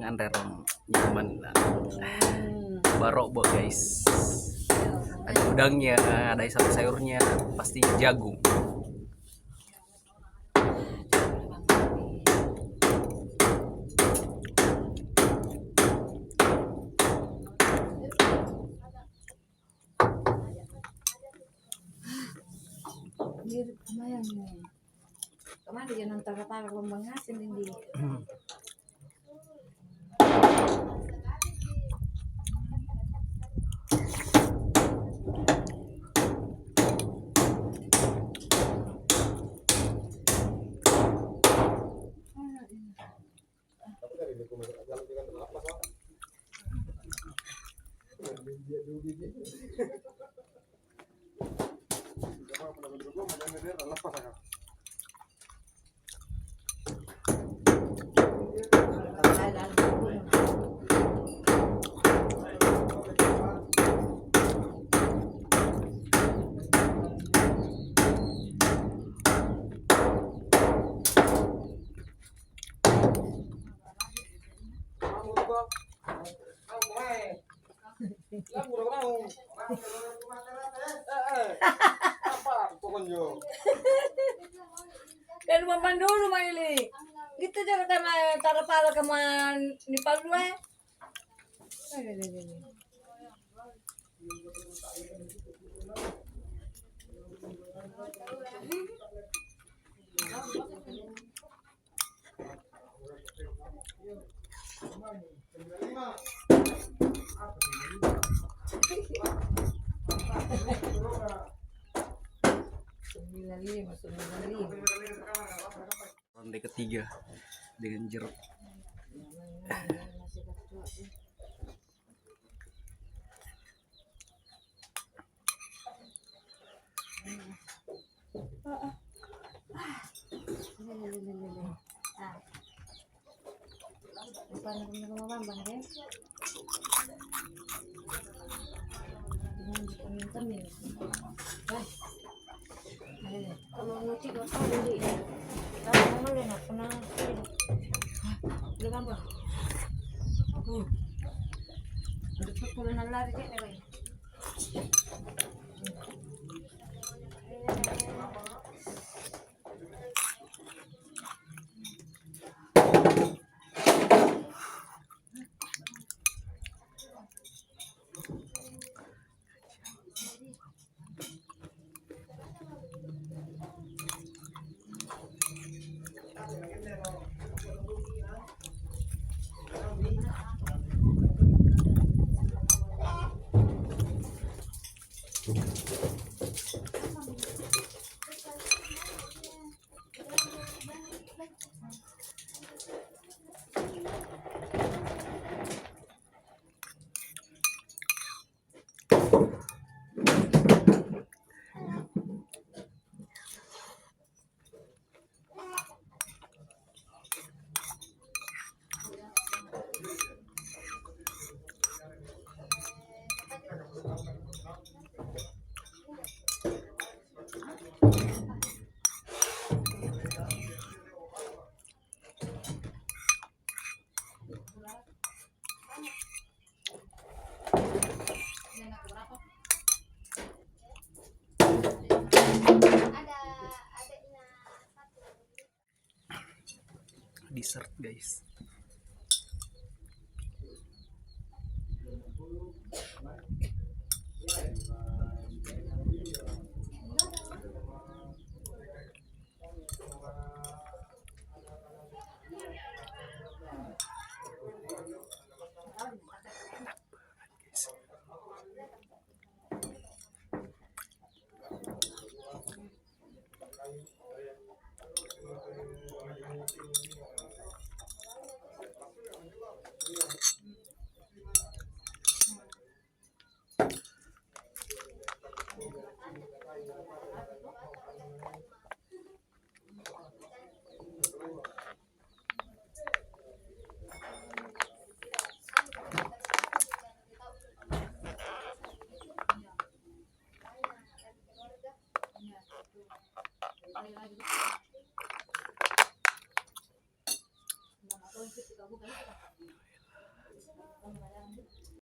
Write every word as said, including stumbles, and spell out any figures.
Nganre rong nyaman. Barobbo, guys. Ada udangnya, ada sayur-sayurnya, pasti jagung. Jadi, lumayan nih. Kemarin dia nonton kata lomba ngasih nih, di. Kan mamang dulu, Maili. Gitu cara tama, cara pala keman ni palua. Sembilan lima, sembilan lima. Ronde ketiga dengan jeruk. Kalau nanti gak tahu, jadi kalau mau malu nak pernah. Udah gampang. Untuk sepuluh lari dia nih. Dessert, guys.